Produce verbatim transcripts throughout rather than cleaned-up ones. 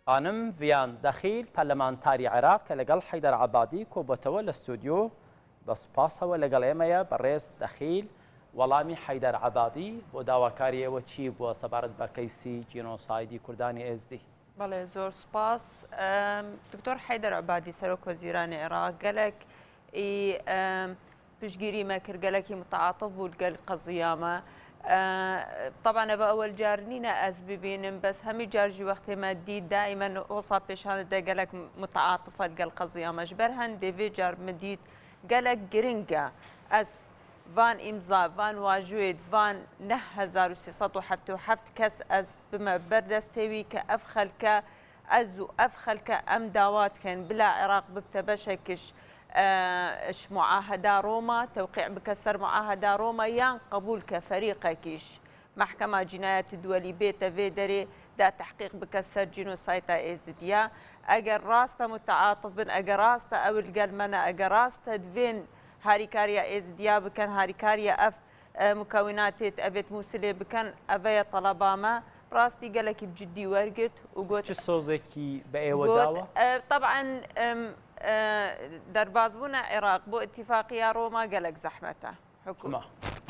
Xanim Viyan Dexîl, parlamentarî Iraq, ke legal Heyder Ebadî kobotewe li stûdyo. Bi spas hewe legal ême ye, berêz Dexîl. Welamî Heyder Ebadî bo dawakariyê we çi bû sebaret bi keysî cînosaydî Kurdanê Êzdî? Belê, zor spas. Em, Doktor Heyder Ebadî, Serok Wezîranê Iraq, gelek î, em, piştgirî me kir, gelekî mutaatif bû li gel qeziya me. E, teban eve ewel car nîne ez bibînim, bes hemî car jî wextê me dît, daîmen hosa pêşan de gelek mutaatif e li gel qeziya me. Ji ber hendê vê car min dît gelek giring e. Ez van îmza, van wajûyê, van neh hezar û sê sed û heftê û heft kes ez bime ber destê wî ke ev xelke ez û ev xelke em dawa dikin bila Iraq bibte beşek ji, e, ji muaheda Roma, tewqî bike ser muaheda Roma yan qebûl ke ferîqekî ji Mehkema Cînayetê Duwelî bête vê derê de tehqîq bike ser cînosayta Êzidiya. Eger rast e mutaatif bin, eger rast e ew li gel me ne, eger rast e divên harîkariya Êzidiya bikin, harîkariya ev e, mukewinatê di evêt Mûsilê bikin, eve ye teleba me. Rastî gelekî bi ciddî wergirt û got, Çi sozekî bi êwe got, dawa? E, teban, em, e, derbazbûna Iraq bo îtîfaqiya Roma gelek zehmet e. Hikû-, Çima?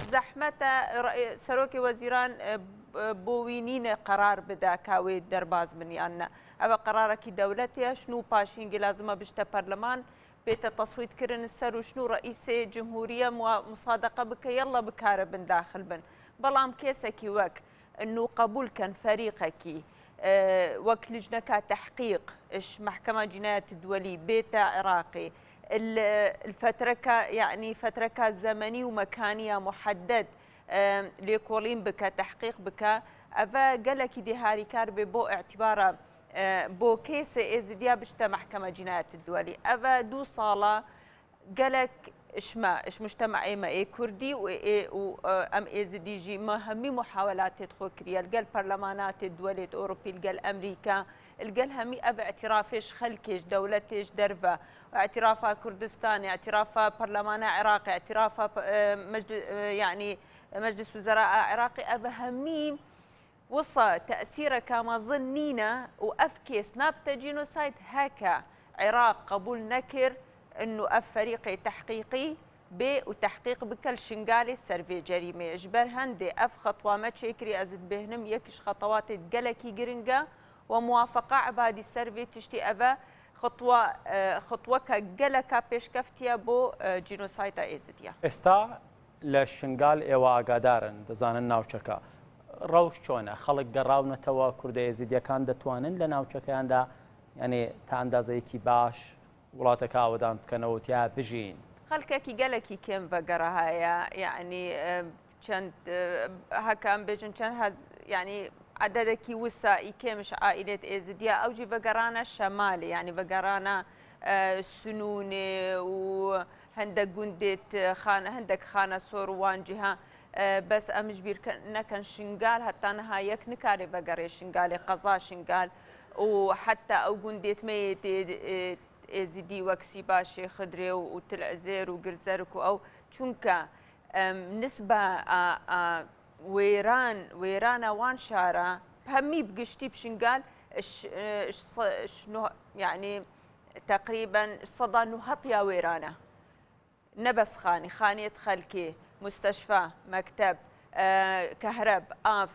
Zehmet e, re-, Serokê Wezîran, e, b-, bo wî nîne qerar bide ka wê derbaz bin yan ne. Eve qerarekî dewletê ye, şinû paşîngî lazim e bişte perleman, bête teswît kirin ser û şinû reîsê cumhûriye muwa-, musadeqe bike, yalla bikaribin daxil bin. Belam kêsekî wek inû qebûl ken ferîqekî, e, wek lijneka tehqîq, ji Mehkema Cînayetê Duwelî bête Iraqê, il, il fetreka, yanî fetreka zemenî û mekanî ya muhedded, e, lêkolîn bike, tehqîq bike, eve gelekî dê harîkar bê bo îtîbara e, bo kêsê Êzidiya bişte Mehkema Cînayetê Duwelî. Eve du sala gelek ji me, ji mujtemaê me ê Kurdî û ê, û, e, em Êzidî jî me hemî muhawelatê xwe kiriye li gel perlemanatê duwelêt Ewropî, li gel Emerîka, li gel hemî ev îtîrafê ji xelkê, ji dewletê, ji derve, îtîrafa Kurdistanê, îtîrafa perlemana Iraqê, îtîrafa, e, mecli-, e, yanî Meclis Wizera a Iraqê, ev hemî Wisa tesîreka mezin nîne û ev kês nabte cînosayd heke Iraq qebûl nekir inu ev ferîqê tehqîqî bê û tehqîq bike li Şingalê ser vê cerîmeyê. Ji ber hendê ev xetwa me çêkirî, ez dibêhnim yek ji xetewatê gelekî giring e we muwafeqa Ebadî ser vê tiştî ev e xetwa, e, xetweke geleka pêşkeftiye bo, e, cînosayda Êzidiya. Êsta Li Şingal êwe agadar in, dizanin navçeka. Rewş çon e? Xelk gerawnetwe, Kurda Êzidiyekân detwanin li navçekeyan de, yanî te endazeyekî baş, welateke awedan bikin û tiya bijîn? Xelkekî gelekî kêm vegerihaye, yanî, e, çend, e, heke em bêjin çend hez, yanî ededekî wisa î kêm ji aîlêt Êzidiya, ew jî vegerane şemalê, yanî vegerane, e, Sinûnê û Hindek gundêt, e, xan-, hindek xane sor û wan cîha, e, bes em ji bîr ke-, nekin Şingal, heta niha yek nikare vegerê Şingalê, qeza Şingal û heta ew gundêt me yê tê, e, Êzidî wek Sîbaşê, Xidrê û, û Til Ezêr û Girzerik û ew, çunke, em, nisba a, a wêran, wêrana wan şara, hemî bi giştî bi Şingal, ş-, e, ş-, ş-, no-, yanî, teqrîben seda nû hetiya wêran e. Ne bes xanî, xaniyêt xelkê, musteşfa, mekteb, e, kehreb, av,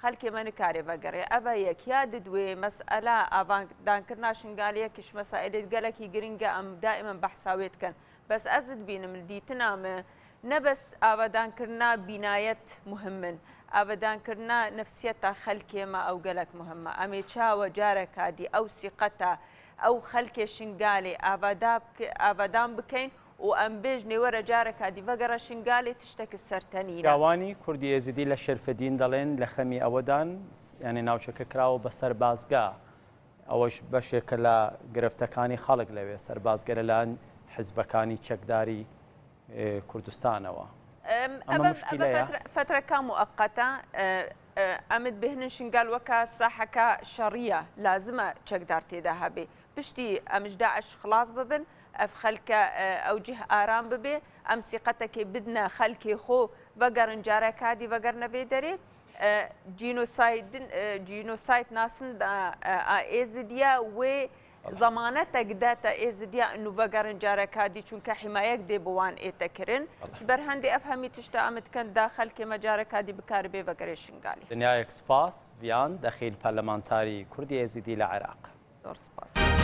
xelkê me nikare vegerê. Ev e yek. Ya didwê mesela avadankirina Şingalê yek ji mesailêt gelekî giring e, em daîmen behsa wê dikin. Bes ez dibînim li dîtina me, ne bes avadankirina bînayet muhim in, avadankirina nefsiyeta xelkê me ew gelek muhim e. Em ê çawa careka dî ew sîqeta ew xelkê Şingalê avada bike-, avadan bikeyn û em bêjnê were careka dî vegere Şingalê tiştekî sertenî ne. Gawanî Kurdî Êzidî li Şerfedîn delên li xemî ewedan, yanî navçeke kirawo be serbazgeh. Ew ji beşeke li giriftekanî xelk lewê serbazgere li hizbekanî çekdarî, e, Kurdistanê we. Em, Ama ev, muşkîle ev ya. Fetre-, fetreka mueqeta, e, e, em dibêhnin Şingal weke saheka şerî ye, lazim e çekdar tê de hebe. Piştî em ji DAIŞ xilas bibin, ev xelke, e, ew cih aram bibe, em sîqetekê bidine xelkê xwe, vegerin careka dî vegerine vê derê. e, genocide, e, genocide nasin da, e, a Êzidiya wê zemanetek dete Êzidiya inu vegerin careka dî, çunke himayek dê bi wan ête kirin. Ji ber hendê ev hemî tişta em dikin da xelkê me careka dî bikaribe vegere Şingalê. Dinyayek spas, Viyan Dexîl, parlamentarî Kurdî Êzidî li Iraq. Zor spas.